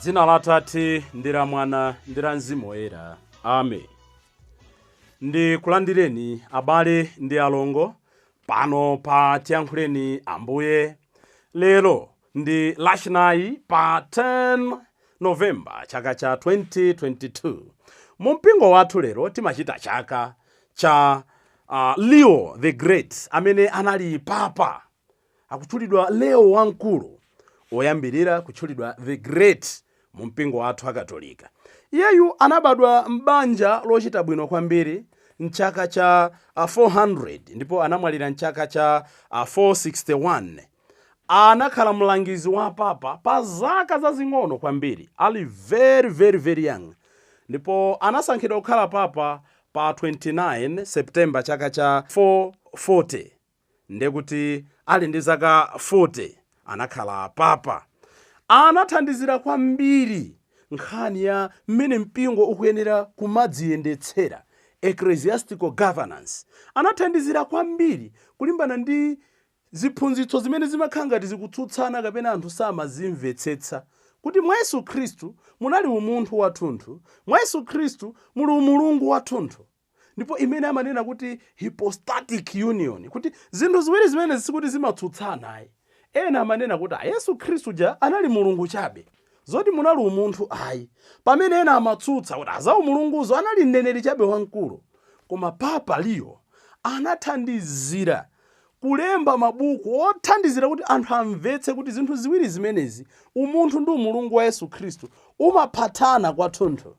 Dzina la Atate ndi la Mwana ndi la Mzimu Woyera. Amen. Ndikulandireni abale ndi alongo pano pa Tiyankhuleni Ambuye. Lero ndi Lachinayi pa 10 Novemba chaka cha 2022. Mu mpingo wathu lero timachita chaka cha Leo the Great, amene anali papa. Akutchulidwa Leo Wamkulu, oyambirira kutchulidwa the Great mu mpingo wathu Akatolika. Iyeyu anabadwa m'banja lochita bwino kwambiri mchaka cha 400 ndipo anamwalira mchaka cha 461. Anakhala mlangizi wa papa pa zaka zazing'ono kwambiri, ali very very very young, ndipo anasankhidwa kukhala papa pa 29 September chaka cha 440, ndekuti ali ndi zaka 40 anakhala papa. Anathandizira kwambiri nkhani ya mmene mpingo ukuyenera kumadziyendetsera, ecclesiastical governance. Anathandizira kwambiri kulimbana ndi ziphunzitso zimene zimakhala ngati zikutsutsana kapena anthu samazimvetsetsa, kuti mwa Yesu Khristu munali umunthu wathunthu, mwa Yesu Khristu muli umulungu wathunthu, ndipo imene amanena kuti hypostatic union, kuti zinthu ziwiri zimene sikuti zimatsutsana ayi. Ena amanena kuti Yesu Khristu ja anali Mulungu chabe, zoti munali umunthu ayi, pamene ena amatsutsa kuti aza umulunguzo, anali mneneri chabe wamkulu. Koma Papa Leo anathandizira kulemba mabuku othandizira kuti anthu amvetse kuti zinthu ziwiri zimenezi, umunthu ndi umulungu wa Yesu Khristu, umaphatana kwathunthu.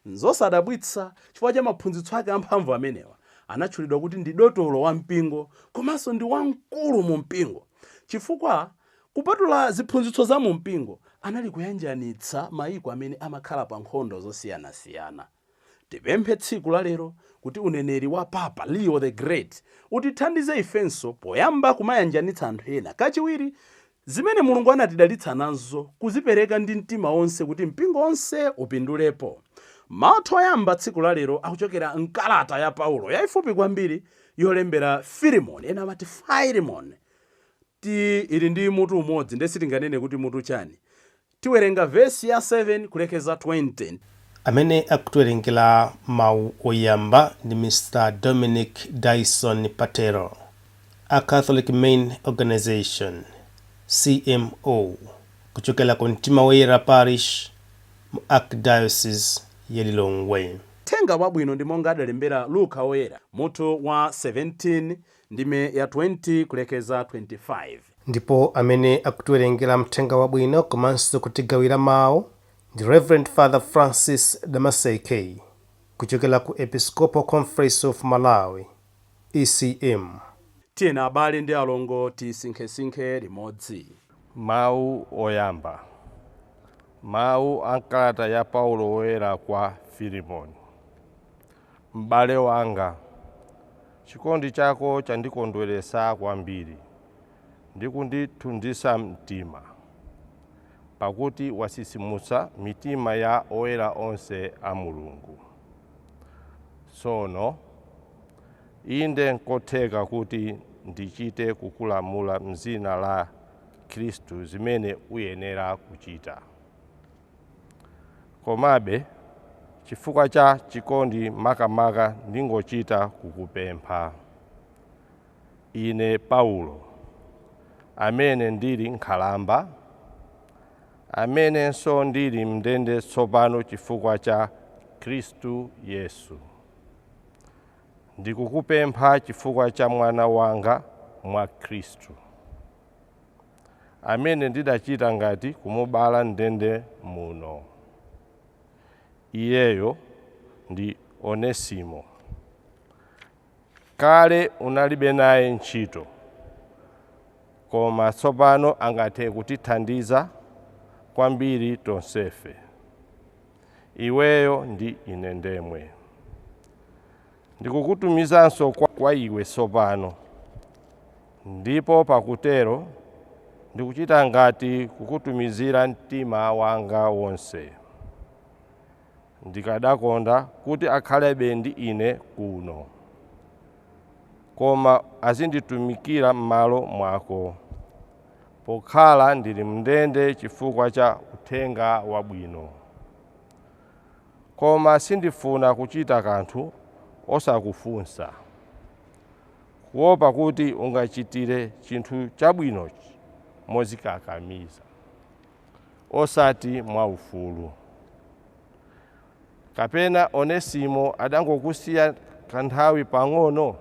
Nzosadabwitsa, chifukwa cha maphunzitso ake amphamvu amenewa, anatchulidwa kuti ndi dotolo wa mpingo komanso ndi wamkulu mu mpingo, chifukwa kupatula ziphunzitso za mu mpingo, anali kuyanjanitsa mayiko amene amakhala pa nkhondo zosiyanasiyana. Tipemphe tsiku la lero kuti uneneri wa Papa Leo the Great utithandize ifenso, poyamba kumayanjanitsa anthu ena, kachiwiri zimene Mulungu anatidalitsa nazo kuzipereka ndi mtima wonse kuti mpingo wonse upindulepo. Mawu oyamba tsiku la lero akuchokera mkalata ya Paulo yayifupi kwambiri yolembera Filimoni, ena amati Filemon. Ti ili ndi mutu umodzi, nde sitinganene kuti mutu chani. Tiwerenga vesi ya 7 kulekeza 20. Amene akutiwerengera mawu oyamba ndi Mr Dominic Dyson Patero, a Catholic Main Organization, CMO, kuchokera ku Mtima Woyera Parish mu Archdiocese ya Lilongwe. Uthenga Wabwino ndi monga adalembera Luka Woyera, mutu wa 17, ndime ya 20 kulekeza 25. Ndipo amene akutiwerengera mthenga wabwino komanso kutigawira mawu ndi Reverend Father Francis Damaseke, kuchokera ku Episcopal Conference of Malawi, ECM. Tiyeni abale ndi alongo, tisinkhesinkhe limodzi. Mawu oyamba, mawu a mkalata ya Paulo Woyera kwa Filimoni. M'bale wanga, chikondi chako chandikondweretsa kwambiri ndi kundithunzitsa mtima, pakuti watsitsimutsa mitima ya oyera onse a Mulungu. Tsono inde, nkotheka kuti ndichite kukulamula m'dzina la Khristu zimene uyenera kuchita. Komabe chifukwa cha chikondi makamaka ndingochita kukupempha ine Paulo, amene ndili nkhalamba, amenenso ndili mndende tsopano chifukwa cha Khristu Yesu. Ndikukupempha chifukwa cha mwana wanga mwa Khristu, amene ndidachita ngati kumubala ndende muno. Iyeyo ndi Onesimo. Kale unalibe naye ntchito, koma tsopano angathe kutithandiza kwambiri tonsefe, iweyo ndi ine ndemwe. Ndikukutumizanso kwa iwe tsopano, ndipo pakutero ndikuchita ngati kukutumizira mtima wanga wonse. Ndikadakonda kuti akhalebe ndi ine kuno, koma azinditumikira m'malo mwako, pokhala ndili mndende chifukwa cha uthenga. Uthenga Wabwino. Koma sindifuna kuchita kanthu osakufunsa, kuopa kuti ungachitire chinthu chabwinochi mozikakamiza, osati mwaufulu. Kapena Onesimo adangokusiya kanthawi pang'ono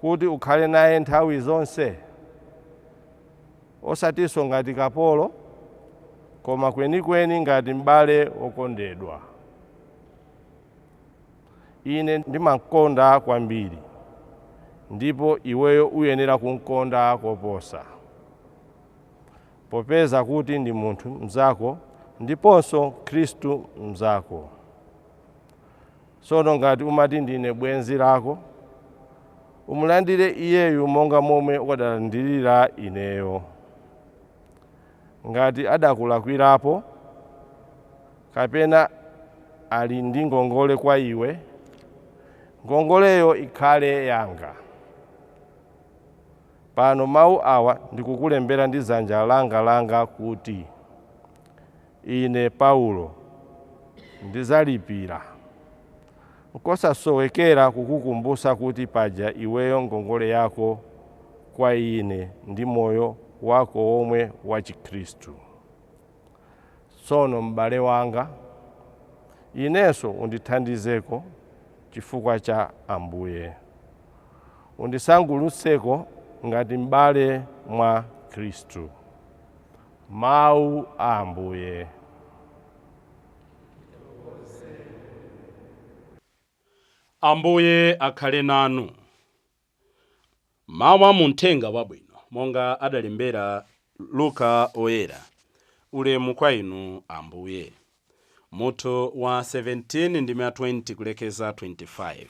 kuti ukhale naye nthawi zonse, osatinso ngati kapolo, koma kwenikweni ngati m'bale wokondedwa. Ine ndimamkonda kwambiri, ndipo iweyo uyenera kumkonda koposa, popeza kuti ndi munthu mnzako ndiponso Khristu mnzako. Tsono ngati umati ndine bwenzi lako, umulandire iyeyu monga momwe ukadalandirira ineyo. Ngati adakulakwirapo kapena ali ndi ngongole kwa iwe, ngongoleyo ikhale yanga. Pano mawu awa ndikukulembera ndi dzanja langa kuti ine Paulo ndizalipira. Nkosasowekera kukukumbutsa kuti paja iweyo ngongole yako kwa ine ndi moyo wako womwe wa Chikhristu. Tsono m'bale wanga, inenso undithandizeko chifukwa cha Ambuye. Undisangulutseko ngati m'bale mwa Khristu. Mawu a Ambuye. Ambuye akhale nanu. Mawu a muthenga wabwino monga adalembera Luka oyera. Ulemu kwa inu Ambuye. Mutu wa 17 ndi 20 kulekeza 25.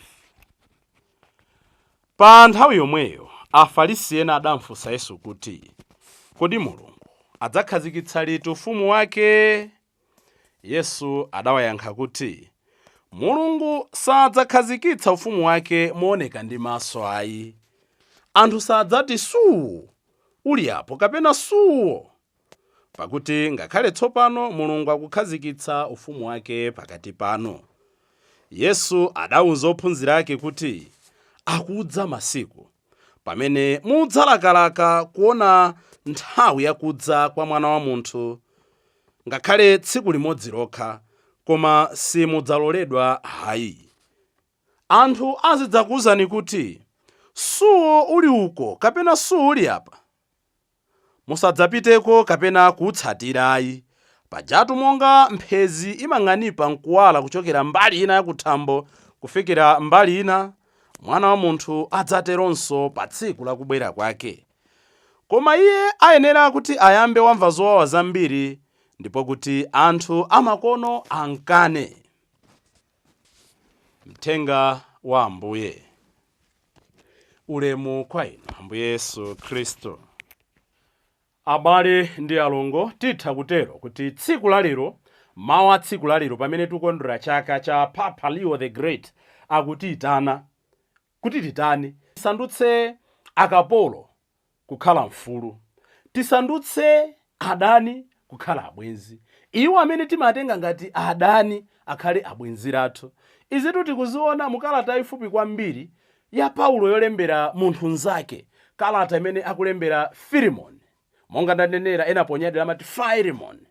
Pa nthawi yomweyo Afarisi ena adamfunsa Yesu kuti, kodi Mulungu adzakhazikitsa liti ufumu wake? Yesu adawayankha kuti, Mulungu sadzakhazikitsa ufumu wake mooneka ndi maso ayi. Anthu sadzati suwu uli apo kapena suwo, pakuti ngakhale tsopano Mulungu akukhazikitsa ufumu wake pakati panu. Yesu adawuza ophunzira ake kuti, akudza masiku pamene mudzalakalaka kuona nthawi yakudza kwa Mwana wa Munthu, ngakhale tsiku limodzi lokha, koma simudzaloledwa hayi. Anthu azidzakuwuzani kuti, suwo uli uko kapena suwo uli apa. Musadzapiteko kapena kuwutsatirayi. Pajatu monga mphezi imang'anipa nkuwala kuchokera mbali ina yakuthambo kufikira mbali ina, Mwana wa Munthu adzateronso pa tsiku lakubwera kwake. Koma iye ayenera kuti ayambe wamva zowawa zambiri, ndipo kuti anthu amakono ankane. Mthenga wa Ambuye. Ulemu kwa inu Ambuye Yesu Khristu. Abale ndi alongo, titha kutero kuti tsiku lalero, mawu a tsiku lalero pamene tikondwera chaka cha Papa Leo the Great, akutiyitana kuti titani? Tisandutse akapolo kukhala mfulu, tisandutse adani kukhala abwenzi. Iwo amene timatenga ngati adani akhale abwenzi athu. Izitu tikuziona mu kalata ifupi kwambiri ya Paulo yolembera munthu mnzake, kalata imene akulembera Filimoni. Monga ndanenera, ena ponyadira amati Filemon.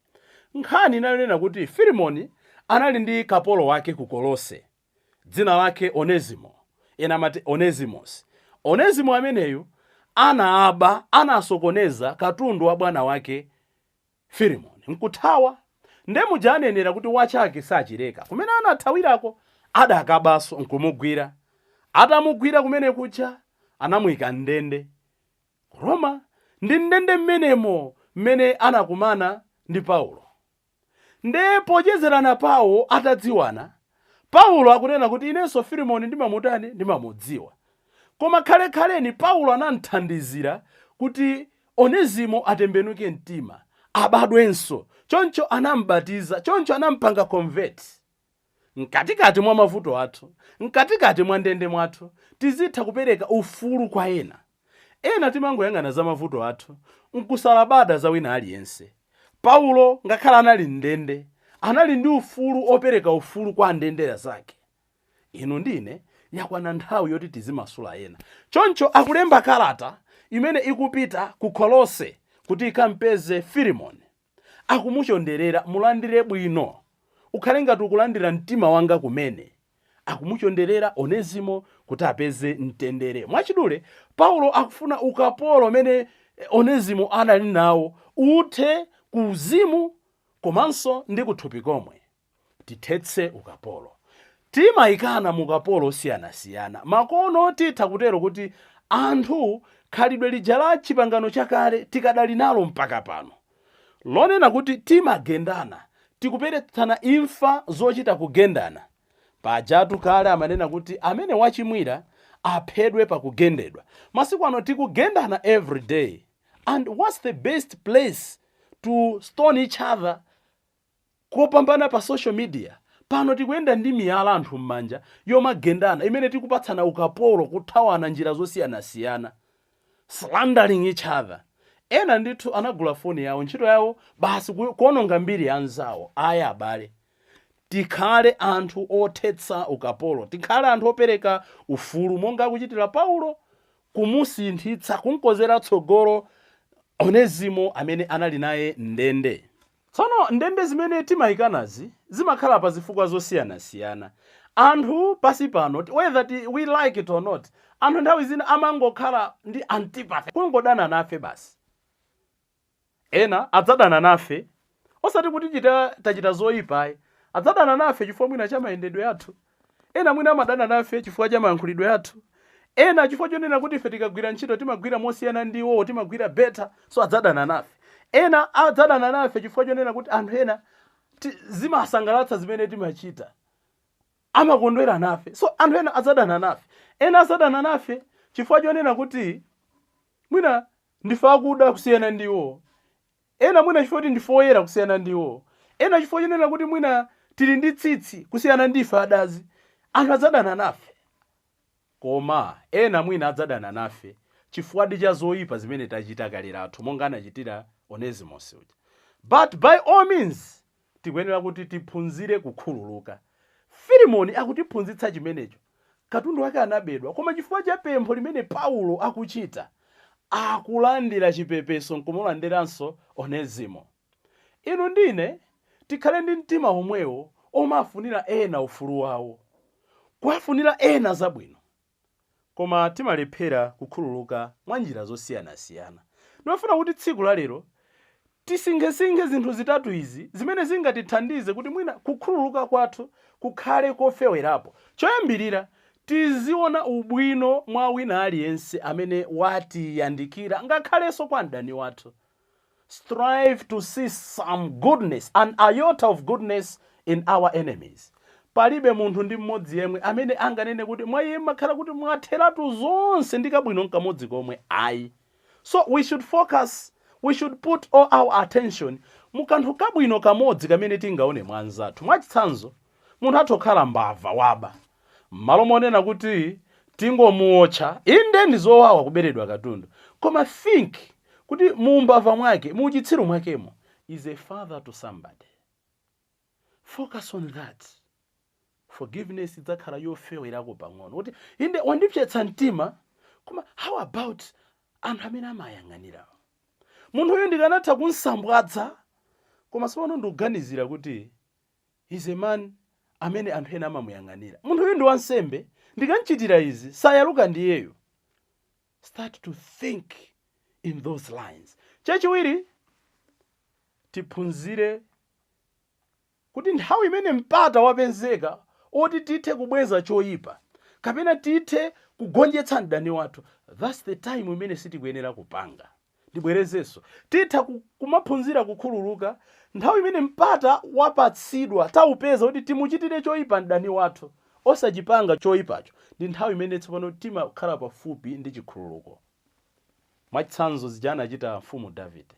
Nkhani inayonena kuti Filimoni anali ndi kapolo wake ku Kolose, dzina lake Onesimo, ena amati Onesimos. Onesimo ameneyu anaaba, anasokoneza katundu wa bwana wake Filimoni nkuthawa. Nde muja anenera kuti wachake sachileka, kumene anathawirako adakabanso nkumugwira. Atamugwira kumene kuja anamuyika ndende ku Roma. Ndi ndende mmenemo mmene anakumana ndi Paulo. Nde pochezerana pawo atadziwana, Paulo akunena kuti inenso Filimoni ndimamutani, ndimamudziwa. Koma khalekhaleni Paulo anamthandizira kuti Onesimo atembenuke mtima, abadwenso. Choncho anambatiza, choncho anampanga convert. Mkatikati mwa mavuto athu, mkatikati mwa ndende mwathu, tizitha kupereka ufulu kwa ena. Ena timangoyang'ana za mavuto athu, nkusalabada za wina aliyense. Paulo ngakhale anali mndende, anali ndi ufulu opereka ufulu kwa andende zake. Inu ndine yakwana nthawi yoti tizimasula ena. Choncho akulemba kalata imene ikupita ku Kolose kuti ikampeze Filimoni. Akumuchonderera, mulandire bwino, ukhale ngati ukulandira mtima wanga kumene. Akumuchonderera Onesimo kuti apeze mtendere. Mwachidule, Paulo akufuna ukapolo umene Onesimo anali nawo uthe ku uzimu komanso ndi kuthupi komwe. Tithetse ukapolo. Timayikana mu ukapolo osiyanasiyana makono. Titha kutero kuti anthu khalidwe lija la Chipangano Chakale tikadali nalo mpaka pano, lonena kuti timagendana, tikuperetsana imfa zochita kugendana. Pajatu kale amanena kuti amene wachimwira aphedwe pakugendedwa. Masiku ano tikugendana every day, and what's the best place to stone each other kopambana pa social media? Pano tikuyenda ndi miyala anthu m'manja yomagendana, imene tikupatsana ukapolo, kuthawana njira zosiyanasiyana, slandering each other. Ena ndithu anagula foni yawo, ntchito yawo basi kuononga mbiri ya anzawo. Aya abale, tikhale anthu othetsa ukapolo, tikhale anthu opereka ufulu monga akuchitira Paulo kumusinthitsa, kumkonzera tsogolo Onesimo amene anali naye ndende. Tsono ndende zimene timayikanazi zimakhala pa zifukwa zosiyanasiyana. Anthu pasi pano, whether we like it or not, anthu nthawi zina amangokhala ndi antipathy, kungodana nafe basi. Ena adzadana nafe osati kuti tachita zoyipa, adzadana nafe chifukwa mwina cha mayendedwe athu. Ena mwina amadana nafe chifukwa cha mayankhulidwe athu. Ena chifukwa chonena kuti ife tikagwira ntchito timagwira mosiyana ndi iwowo, timagwira better, so adzadana nafe. Ena adzadana nafe chifukwa chonena kuti anthu ena zimasangalatsa zimene timachita, amakondwera nafe, so anthu ena adzadana nafe. Ena adzadana nafe chifukwa chonena kuti mwina ndife akuda kusiyana ndi iwo. Ena mwina chifukwa kuti ndife oyera kusiyana ndi iwo. Ena chifukwa chonena kuti mwina tili ndi tsitsi kusiyana ndi ife adazi, anthu adzadana nafe. Koma ena mwina adzadana nafe chifukwa cha zoyipa zimene tachita kale lathu, monga anachitira Onesimos uja. But by all means tikuyenera kuti tiphunzire kukhululuka. Filimoni akutiphunzitsa chimenecho. Katundu wake anabedwa, koma chifukwa cha pempho limene Paulo akuchita, akulandira chipepeso nkumulandiranso Onesimo. Inu ndine tikhale ndi mtima omwewo omafunira ena ufulu wawo, kuwafunira ena zabwino, koma timalephera kukhululuka mwa njira zosiyanasiyana. Ndimafuna kuti tsiku la lero tisinkhesinkhe zinthu zitatu izi zimene zingatithandize kuti mwina kukhululuka kwathu kukhale kofewerapo. Choyambirira, tiziona ubwino mwa wina aliyense amene watiyandikira, ngakhalenso kwa mdani wathu. Strive to see some goodness, an iota of goodness in our enemies. Palibe munthu ndi mmodzi yemwe amene anganene kuti mwa iye makhala kuti mwatheratu zonse ndi kabwino nkamodzi komwe, ayi. So we should focus, we should put all our attention mu kanthu kabwino kamodzi kamene tingaone mwa anzathu. Mwachitsanzo, munthu atha kukhala mbava, waba. M'malo monena kuti tingomuotcha, inde ndi zowawa kuberedwa katundu, koma think kuti mumbava mwake, muchitsiru mwakemo, is a father to somebody. Focus on that. Forgiveness idzakhala yofewerako pang'ono, kuti inde wandipsetsa mtima, koma how about anthu amene amayang'anira munthu uyu? Ndikanatha kunsambwadza, koma tsopano ndikuganizira kuti is a man amene anthu ena amamuyang'anira. Munthu uyu ndi wansembe, ndikamchitira izi sayaluka ndiyeyo. Start to think in those lines. Chachiwiri, tiphunzire kuti nthawi imene mpata wapezeka oti tithe kubweza choyipa kapena tithe kugonjetsa mdani wathu, that's the time imene sitikuyenera kupanga. Ndibwerezenso, titha kumaphunzira kukhululuka nthawi imene mpata wapatsidwa, taupeza kuti timuchitire choyipa mdani wathu, osachipanga choyipacho, ndi nthawi imene tsopano timakhala pafupi ndi chikhululuko. Mwachitsanzo, zija anachita Mfumu Davide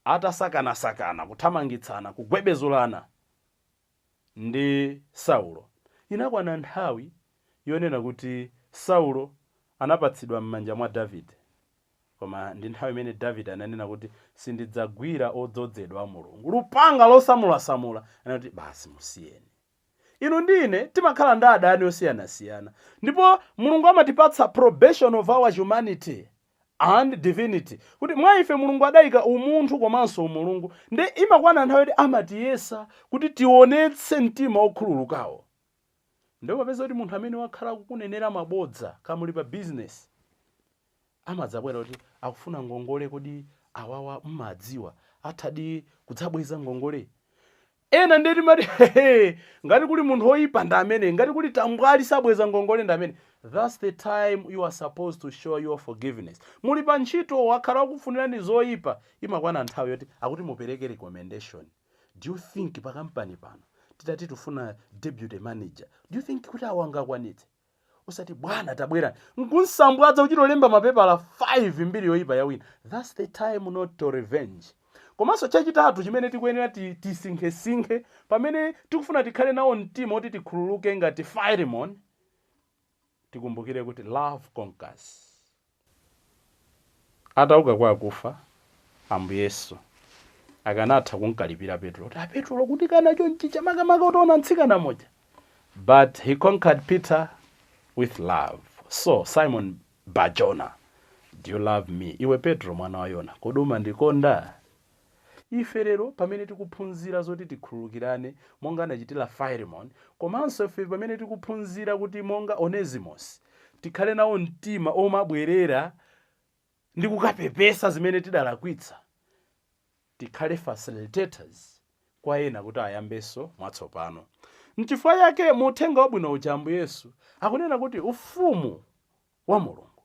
atasakanasakana, kuthamangitsana, kugwebezulana ndi Saulo. Inakwana nthawi yonena kuti Saulo anapatsidwa m'manja mwa Davide. Koma ndi nthawi imene Davide ananena kuti sindidzagwira odzozedwa a Mulungu. Lupanga losamulasamula anati basi musiyeni. Inu ndine timakhala ndi adani osiyanasiyana, ndipo Mulungu amatipatsa probation of our humanity and divinity, kuti mwa ife Mulungu adayika umunthu komanso umulungu. Ndi imakwana nthawi yoti amatiyesa kuti tionetse mtima okhululukawo. Ndipo popeza kuti munthu amene wakhala kukunenera mabodza kamuli pa business, amadzabwera kuti akufuna ngongole, kodi awawa mmadziwa athadi kudzabweza ngongole? Ena ndeti mati, "Hehe, ngati kuli munthu woyipa ndi amene, ngati kuli tambwali sabweza ngongole ndi amene." That's the time you are supposed to show your forgiveness. Muli pa ntchito, wakhala wakufunirani zoyipa, imakwana nthawi yoti akuti mupereke recommendation. Do you think pa kampani pano titati tifuna deputy manager, do you think kuti awo angakwanitse? Usati, "Bwana, tabwera," nkunsambwadza, uchitolemba mapepala 5 mbiri yoyipa ya wina. That's the time not to revenge. Komanso chachitatu chimene tikuyenera tisinkhesinkhe pamene tikufuna tikhale nawo mtima oti tikhululuke ngati Philemon, tikumbukire kuti love conquers. Atauka kwa akufa, Ambuye Yesu akanatha kunkalipira Petro kuti, "Apetro, kuti kana chonchi chamakamaka utaona mtsikana moja," but he conquered Peter with love. "So Simon Barjona, do you love me? Iwe Petro mwana wa Yona, kodi umandikonda?" Ife lero pamene tikuphunzira zoti tikhululukirane monga anachitira Philemon, komanso ife pamene tikuphunzira kuti monga Onesimos tikhale nawo mtima omabwerera ndi kukapepesa zimene tidalakwitsa, tikhale facilitators kwa ena kuti ayambenso mwatsopano. Nchifukwa yake mu uthenga wabwino uja Ambuye Yesu akunena kuti ufumu wa Mulungu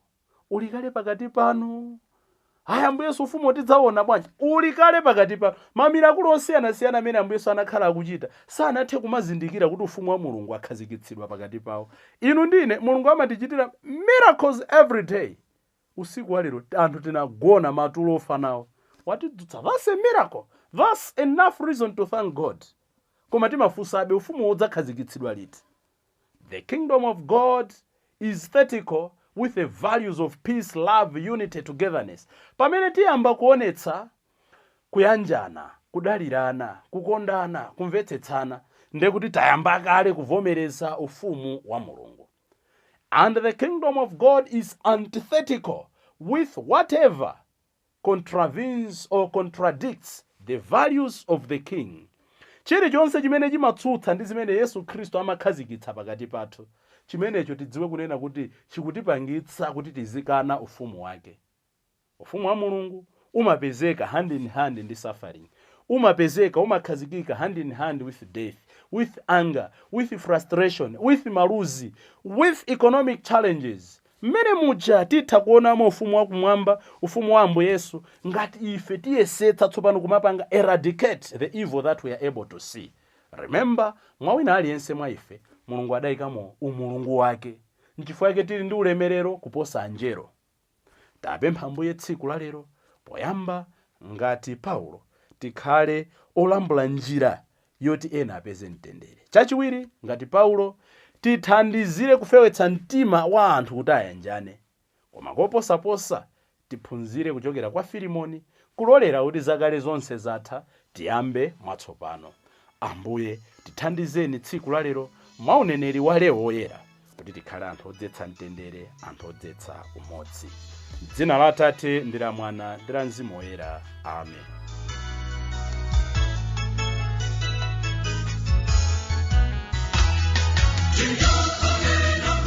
uli kale pakati panu. Aya, Ambuye Yesu, ufumu tidzaona bwanji? Uli kale pakati panu. Ma miracle osiyanasiyana amene Ambuye Yesu anakhala akuchita, sanathe kumazindikira kuti ufumu wa Mulungu akhazikitsidwa pakati pawo. Inu ndine, Mulungu amatichitira miracles every day. Usiku wa lero anthu tinagona matulo ofa nawo, watidzutsa. That's a miracle. That's enough reason to thank God. Koma timafunsabe, ufumu udzakhazikitsidwa liti? The kingdom of God is antithetical with the values of peace, love, unity, togetherness. Pamene tiyamba kuonetsa kuyanjana, kudalirana, kukondana, kumvetsetsana, ndekuti tayamba kale kuvomereza ufumu wa Mulungu. And the kingdom of God is antithetical with whatever contravenes or contradicts the values of the king. Chilichonse chimene chimatsutsa ndi zimene Yesu Khristu amakhazikitsa pakati pathu, chimenecho tidziwe kunena kuti chikutipangitsa kuti tizikana ufumu wake. Ufumu wa Mulungu umapezeka hand in hand ndi suffering, umapezeka, umakhazikika hand in hand with death, with anger, with frustration, with maluzi, with economic challenges. Mmene muja titha kuonamo ufumu wakumwamba, ufumu wa Ambuye Yesu, ngati ife tiyesetsa tsopano kumapanga eradicate the evil that we are able to see. Remember, mwa wina aliyense mwa ife Mulungu adayikamo umulungu wake. Nchifukwa yake tili ndi ulemerero kuposa anjelo. Tapempha Ambuye tsiku la lero, poyamba ngati Paulo tikhale olambula njira yoti ena apeze mtendere. Chachiwiri, ngati Paulo tithandizire kufewetsa mtima wa anthu kuti ayanjane. Koma koposaposa, tiphunzire kuchokera kwa Filimoni kulolera kuti zakale zonse zatha, tiyambe mwatsopano. Ambuye tithandizeni tsiku la lero mwa uneneri wa Leo Woyera kuti tikhale anthu odzetsa mtendere, anthu odzetsa umodzi. Dzina la Atate ndi la Mwana ndi la Mzimu Woyera, amen. Tiyankhuleni.